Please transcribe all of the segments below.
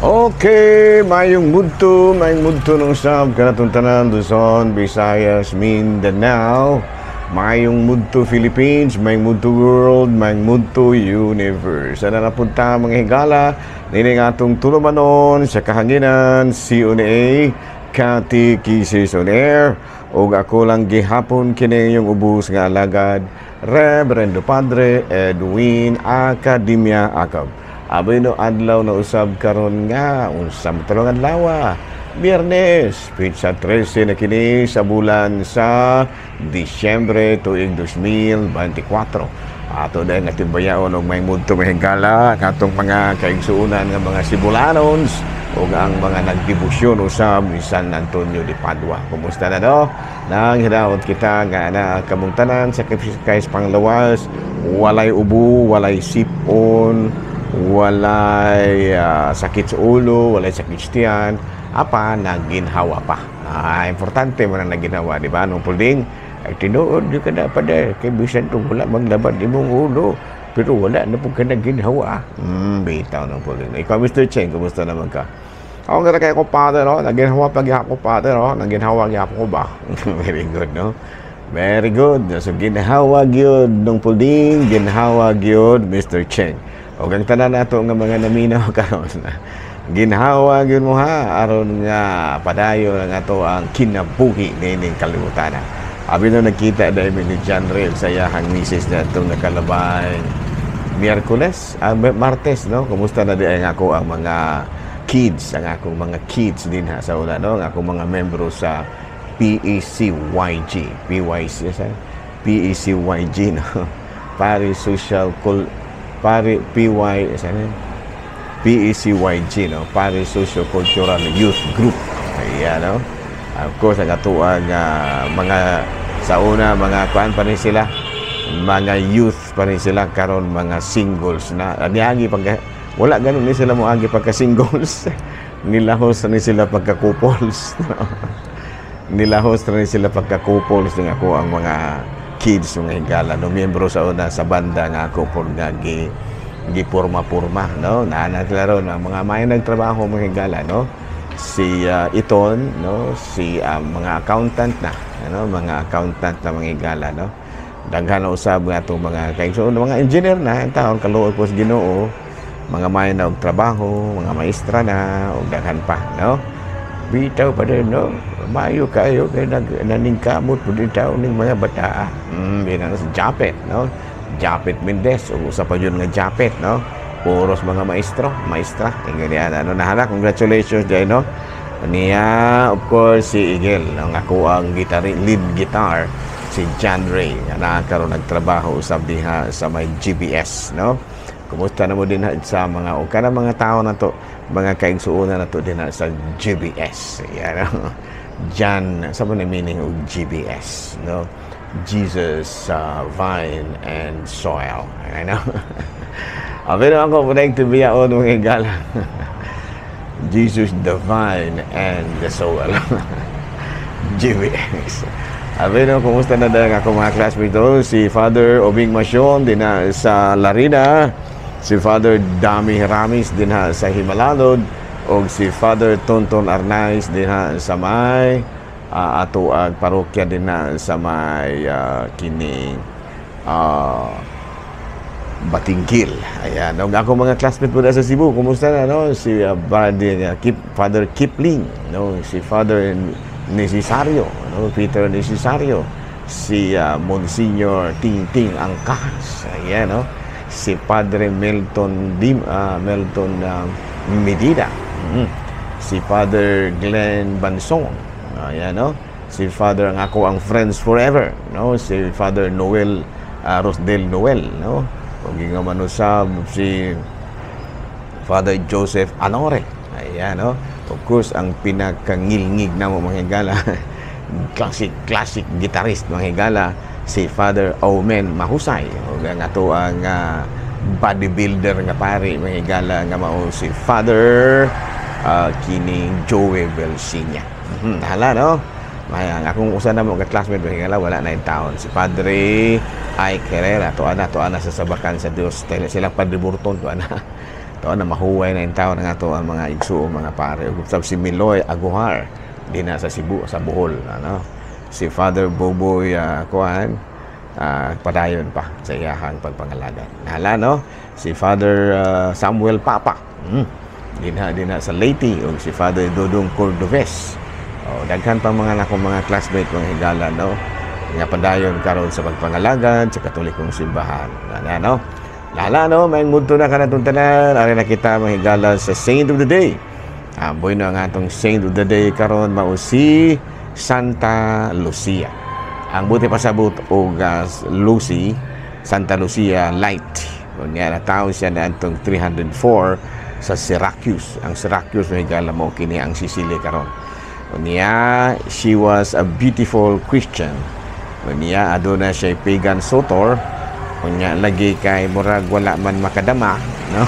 Okay, mayong mudto ng sab kanatong tanan, Luzon, Visayas, Mindanao, mayong mudto Philippines, mayong mudto world, mayong mudto universe. Sana napunta, mga higala, nining atong tulumanon sa kahanginan, CONA, Katekisis on Air, ug ako lang gihapon kini yung ubos nga alagad, Reverendo Padre Edwin Academia Acab. Abay no, adlaw na usab karon nga unsa man tulong adlaw? Biyernes, petsa 13 na kini sa bulan sa Disyembre tuig 2024. Ato dahil nga timbayaon og may mudto, mga higala, katong mga kaigsuonan nga mga Sibulanons ug ang mga nagdebosyon usab ni San Antonio de Padua. Kumusta na, no? Nang hinaot kita nga na kamong tanan sa kay panglawas, walay ubo, walay sipon, walay sakit sa ulo, walay sakit sa tiyan, apa naginhawa pa. Ah, importante man ang naginhawa, di ba? Nung pulding, ay tinuod di ka na pa kay bisan kung wala maglabad imong ulo, pero wala na po ka naginhawa. Bitaw ng pulding. Ikaw, Mr. Cheng, kumusta naman ka? Ako nga kay ko, Father, no? Naginhawa pa gyapon ko, Father, no? Naginhawa gyapon ko ba? Very good, no? Very good. So, ginhawa gyud nung pulding, ginhawa gyud Mr. Cheng. O ang tanan nato nga mga naminaw karon, ginhawa gyud mo ha, aron nga padayon ang ato ang kinabuhi nining kalibutan. Abi no, nagkita dahil ni John Rail sa iyahang misis na itong nakalabay Miyerkules, Martes, no? Kumusta na di ang ako ang mga kids, ang akong mga kids din ha sa una, no? Ang akong mga membro sa PECYG, PYC, sa PECYG, no? Pari Social Col Pari PY, sa PECYG, no? Pari Social Cultural Youth Group. Ayan, no? Of course, ang atuang mga sa una, mga kuan pa rin sila, mga youth pa rin sila, karon mga singles na. Niagi pagka, wala ganun ni sila moagi pagka singles. Nilahos na ni sila pagka couples. No? Nilahos na ni sila pagka couples ng ako ang mga kids, mga higala, no? Miyembro sa una sa banda nga ako por nga gi gipurma-purma, no? Naana sila ron ang mga may nagtrabaho, mga higala, no? Si Iton, no? Si mga accountant na, ano, mga accountant na, mga higala, no? Daghan na usab nga atong mga kay so, mga engineer na ang taon, kaluoy po sa Ginoo, mga may na og trabaho, mga maestra na ug daghan pa, no? Bitaw pa din, no? Mayo kayo kay nag naningkamot po din tao ning mga bata. Bilang si Japet, no? Japet Mendez ug usa pa yun nga Japet, no? Puros mga maestro, maestra. Ganyan, ano na, congratulations dyan, no? Niya, of course, si Igel, ang ako ang guitar, lead guitar, si John Ray, nga nakaroon nagtrabaho usab diha sa may GBS, no? Kumusta na mo din ha sa mga o kana mga tao na to, mga kaigsuonan na to din ha sa GBS. Yan, no? John, sa mo na meaning og GBS, no? Jesus, Vine and Soil. Ano? Pero ako, connect to biyaon, mga higala. Jesus, the Vine and the Soil. GBS. Abi no, kumusta na dahil ako mga classmates doon? Si Father Obing Masyon din na sa Larina, si Father Dami Ramis din ha sa Himalalod, o si Father Tonton Arnaiz din ha sa may ato ang parokya din na sa may kining Batingkil. Ayan. Og ako mga classmate po na sa Cebu, kumusta na, no? Si Brother, Father Kipling, no? Si Father Necesario, no? Peter Necesario, si Monsignor Tingting Angkas, ayan, no? Si Padre Melton Dim, Melton Medina, Si Father Glenn Banson, ayan, no? Si Father ang ako ang Friends Forever, no? Si Father Noel Rosdel Noel, no? Ug nga manusab si Father Joseph Anore. Ayan, no? Of course, ang pinakangilngig na mo, mga higala, classic, classic guitarist, mga higala, si Father Omen Mahusay. O ang ato ang bodybuilder nga pare, mga higala, nga mao si Father kining Joey Belsinia. Hala, no? May ang akong usa na mo ka classmate, mga higala, wala na yung taon. Si Padre Ike Herrera, to ana sa Sabakan sa Dios. Sila Padre Burton, to ana. To na mahuway na intawon ang ato ang mga igsuong mga pare. Ug usab si Miloy Aguhar dinha sa Cebu, sa Bohol, ano. Si Father Boboy kuan padayon pa sa iyahang pagpangalagad. Hala, no? Si Father Samuel Papa. Dinha sa Leyte, ug si Father Dodong Cordoves. Oh, daghan pang mga nakong mga classmate, mga higala, no? Nga padayon karon sa pagpangalagad sa Katolikong simbahan. Ana, no? Lala, no, may mudto na kanatong tanan. Ari na kita, mga higala, sa Saint of the Day. Ah, bueno, ang atong Saint of the Day karon mao si Santa Lucia. Ang buot pasabot og Lucy, Santa Lucia Light. Unya natawo siya na atong 304 sa Syracuse. Ang Syracuse, mga higala, mao kini ang Sicily karon. Unya, she was a beautiful Christian. Unya, aduna siya pagan suitor. Unya lagi kay murag wala man makadama, no?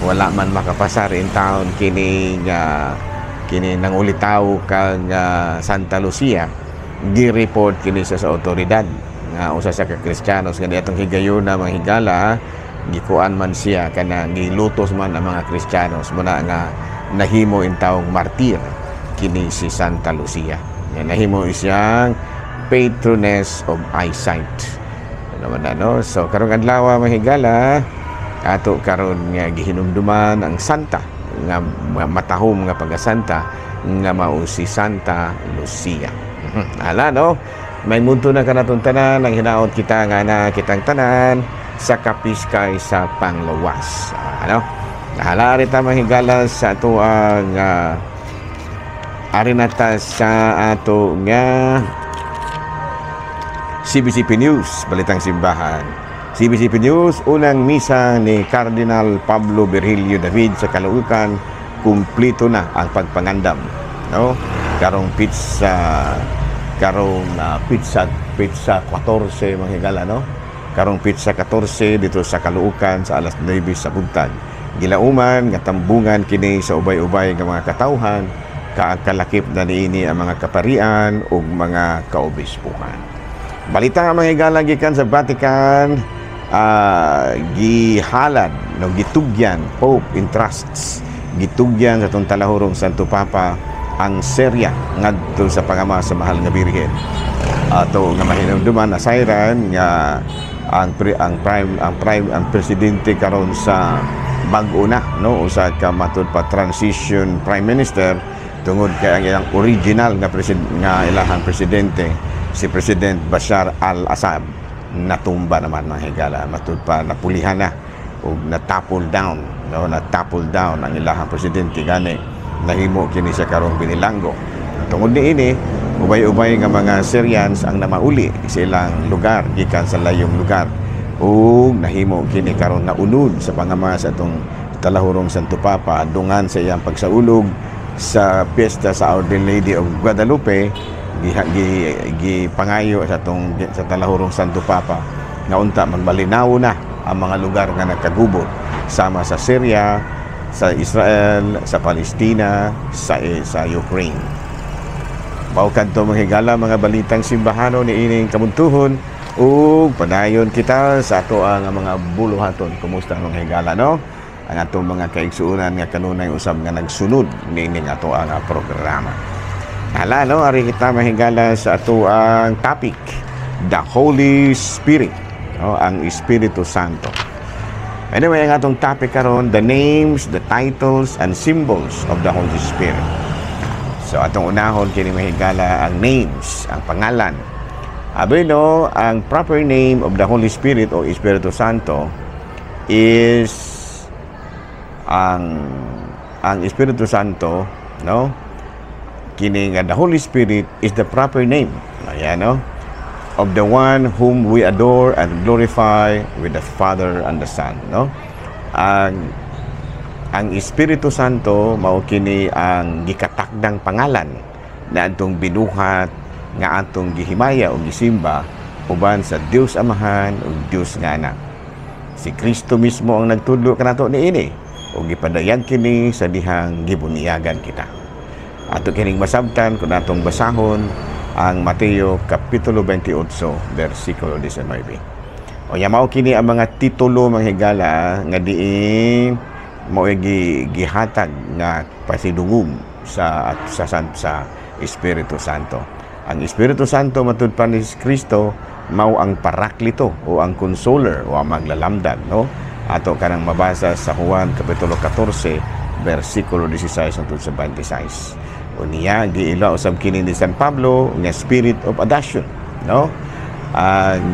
Wala man makapasar in town kini nga kini nang ulitaw kang Santa Lucia. Gi-report kini siya sa otoridad nga usa sa ka Kristiyanos nga diatong higayuna, mga higala, gikuan man siya, kana gilutos man ang mga Kristiyanos muna nga nahimo in taong martir kini si Santa Lucia. Nga nahimo siyang patroness of eyesight. Ano man na, no? So karong adlaw, mga higala, ato karon nga gihinumduman ang santa nga matahom nga pagkasanta nga mao si Santa Lucia. Ala, no? May mundo na kanatong tanan ang hinaot kita nga na kitang tanan sa kapiskay sa panglawas. Ano? Nahala rin ta, mga higala, sa ato ang ari na ta sa ato nga CBCP News, Balitang Simbahan. CBCP News, unang misa ni Cardinal Pablo Virgilio David sa Caloocan, kumplito na ang pagpangandam. No? Karong petsa 14, mga higala, no? Karong petsa 14 dito sa Caloocan sa alas 9 sa buntag. Gilauman nga tambungan kini sa ubay-ubay nga mga katawhan, kalakip na niini ang mga kaparian ug mga kaobispuhan. Balita nga, mga higala, gikan sa Vatican, gihalad, no, gitugyan, Pope entrusts, gitugyan sa atong talahurong Santo Papa ang Syria ngadto sa pangama sa Mahal nga Birhen. Ato nga mahinumduman, nasayran nga ang pre, ang prime ang prime ang presidente karon sa bag-o na, no, usa ka matud pa transition prime minister tungod kay ang ilang original nga president nga ilahang presidente, si President Bashar al-Assad, natumba naman, mga higala, matud pa napulihan na ug na-topple down, no, na-topple down ang ilahang presidente. Gani nahimo kini siya karong binilanggo. Tungod niini, ubay-ubay nga mga Syrians ang namauli sa ilang lugar gikan sa layong lugar ug nahimo kini karon nga unod sa pangama sa atong talahurong Santo Papa dungan sa iyang pagsaulog sa piyesta sa Our Lady of Guadalupe. Gi, gi, gipangayo sa atong sa talahurong Santo Papa nga unta magmalinaw na ang mga lugar nga nagkagubot sama sa Syria, sa Israel, sa Palestina, sa Ukraine. Mao kadto, mga higala, mga balitang simbahano ni ining kamuntuhon ug padayon kita sa ato ang mga buluhaton. Kumusta, mga higala, no? Ang atong mga kaigsuonan nga kanunay usab nga nagsunod niining ato ang programa. Hala, no, ari kita, mga higala, sa ato ang topic, the Holy Spirit, no, ang Espiritu Santo. Anyway, ang atong topic karon, the names, the titles and symbols of the Holy Spirit. So atong unahon kini, mga higala, ang names, ang pangalan. Abi no, ang proper name of the Holy Spirit o Espiritu Santo is ang Espiritu Santo, no? Kini nga the Holy Spirit is the proper name. Ayan, no? Of the one whom we adore and glorify with the Father and the Son, no? Ang Espiritu Santo mao kini ang gikatakdang pangalan na atong binuhat nga atong gihimaya o gisimba uban sa Dios Amahan ug Dios nga Anak. Si Kristo mismo ang nagtudlo kanato niini ug gipadayag kini sa dihang gibuniyagan kita. Ato kining masabtan kung atong basahon ang Mateo Kapitulo 28 versikulo 19. O mao kini ang mga titulo, mga higala, nga diin mao gihatag nga pasidungog sa Espiritu Santo. Ang Espiritu Santo, matud pa ni Kristo, mao ang Paraklito o ang Consoler o ang maglalamdag, no? Ato kanang mabasa sa Juan kapitulo 14 bersikulo 16 hangtod sa 26. Unya giila usab kini ni San Pablo nga spirit of adoption, no? Ang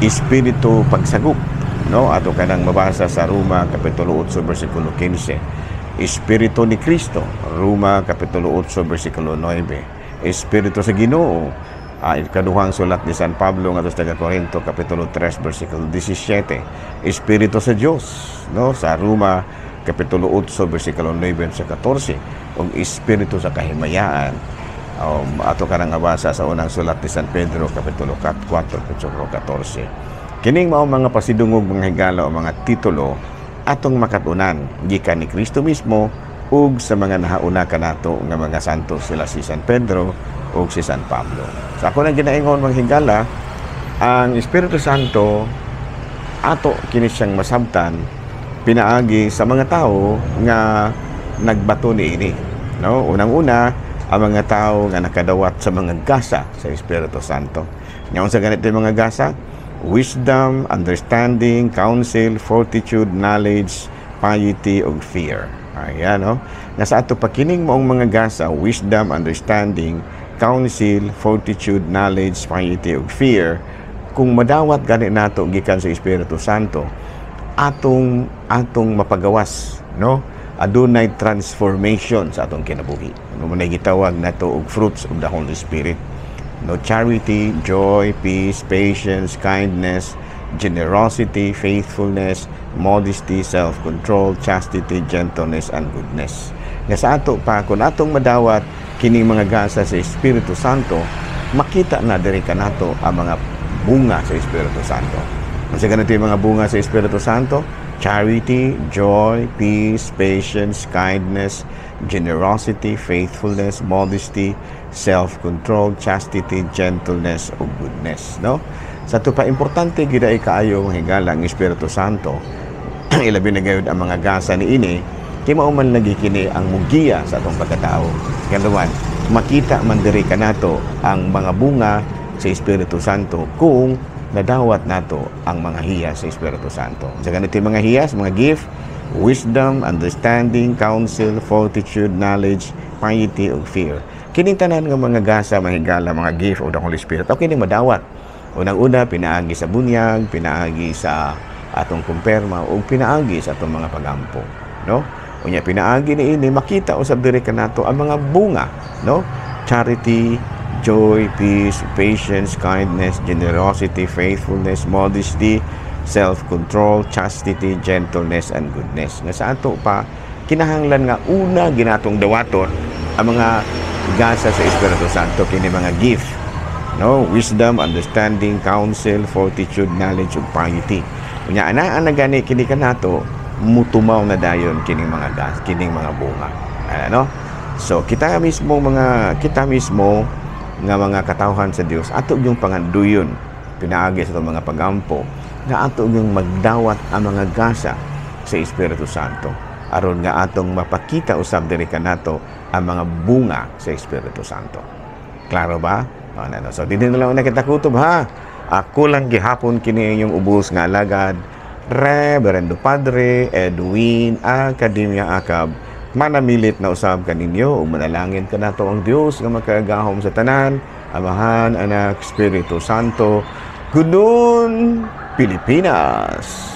espiritu pagsagop, no? Ato kanang mabasa sa Roma kapitulo 8 bersikulo 15. Espiritu ni Kristo, Roma kapitulo 8 bersikulo 9. Espiritu sa Ginoo, ikaduhang sulat ni San Pablo ngadto sa taga Corinto kapitulo 3 bersikulo 17. Espiritu sa Dios, no? Sa Roma kapitulo 8 bersikulo 9 sa 14. Ug espiritu sa kahimayaan, ato kanang mabasa sa unang sulat ni San Pedro kapitulo 4 bersikulo 14. Kining mao mga pasidungog, mga higala, o mga titulo atong makatunan gikan ni Kristo mismo ug sa mga nahauna kanato nga mga santo, sila si San Pedro ug si San Pablo. Sa ako nang ginaingon, mga higala, ang Espiritu Santo ato kini siyang masabtan pinaagi sa mga tao nga nagbato niini, no? Unang-una, ang mga tao nga nakadawat sa mga gasa sa Espiritu Santo. Nya unsa ganito yung mga gasa? Wisdom, understanding, counsel, fortitude, knowledge, piety, ug fear. Ayan, no? Nga sa ato pa kining maong mga gasa, wisdom, understanding, counsel, fortitude, knowledge, piety, ug fear, kung madawat gani nato gikan sa Espiritu Santo, atong mapagawas, no? Adunay transformation sa atong kinabuhi. Ano mo na gitawag nato og fruits of the Holy Spirit. No, charity, joy, peace, patience, kindness, generosity, faithfulness, modesty, self-control, chastity, gentleness, and goodness. Nga sa ato pa, kung atong madawat kining mga gasa sa Espiritu Santo, makita na diri kanato ang mga bunga sa Espiritu Santo. Unsa ganito yung mga bunga sa Espiritu Santo? Charity, joy, peace, patience, kindness, generosity, faithfulness, modesty, self-control, chastity, gentleness, ug goodness, no? Sa ato pa, importante gid ay kaayo, mga higala, ang Espiritu Santo. Ilabi na gayud ang mga gasa niini kay mao man lagi kini ang mugiya sa atong pagkatao. Kaluan, makita man diri kanato ang mga bunga sa Espiritu Santo kung nadawat nato ang mga hiyas sa Espiritu Santo. Sa ganito yung mga hiyas, mga gift, wisdom, understanding, counsel, fortitude, knowledge, piety, ug fear. Kining tanan nga mga gasa, mga higala, mga gift of the Holy Spirit, okay kining madawat. Unang-una, pinaagi sa bunyag, pinaagi sa atong kumpirma, ug pinaagi sa atong mga pagampo, no? Unya pinaagi niini makita usab diri kanato ang mga bunga, no? Charity, joy, peace, patience, kindness, generosity, faithfulness, modesty, self-control, chastity, gentleness, and goodness. Nga sa ato pa, kinahanglan nga una ginatong dawaton ang mga gasa sa Espiritu Santo, kini mga gift, no? Wisdom, understanding, counsel, fortitude, knowledge, ug piety. Unya ana ana gani kini kanato mutumaw na dayon kining mga gas, kining mga bunga. Ano? So kita mismo nga mga katawhan sa Dios, ato yung panganduyon pinaagi sa atong mga pagampo nga ato yung magdawat ang mga gasa sa Espiritu Santo aron nga atong mapakita usab diri kanato ang mga bunga sa Espiritu Santo. Klaro ba? Ano? So dili na lang na kita kutob, ha. Ako lang gihapon kini inyong ubos nga alagad, Reverendo Padre Edwin Academia Acab. Manamilit na usab kaninyo ug manalangin kanato ang Dios nga makagagahom sa tanan, Amahan, Anak, Espiritu Santo. Good noon, Pilipinas.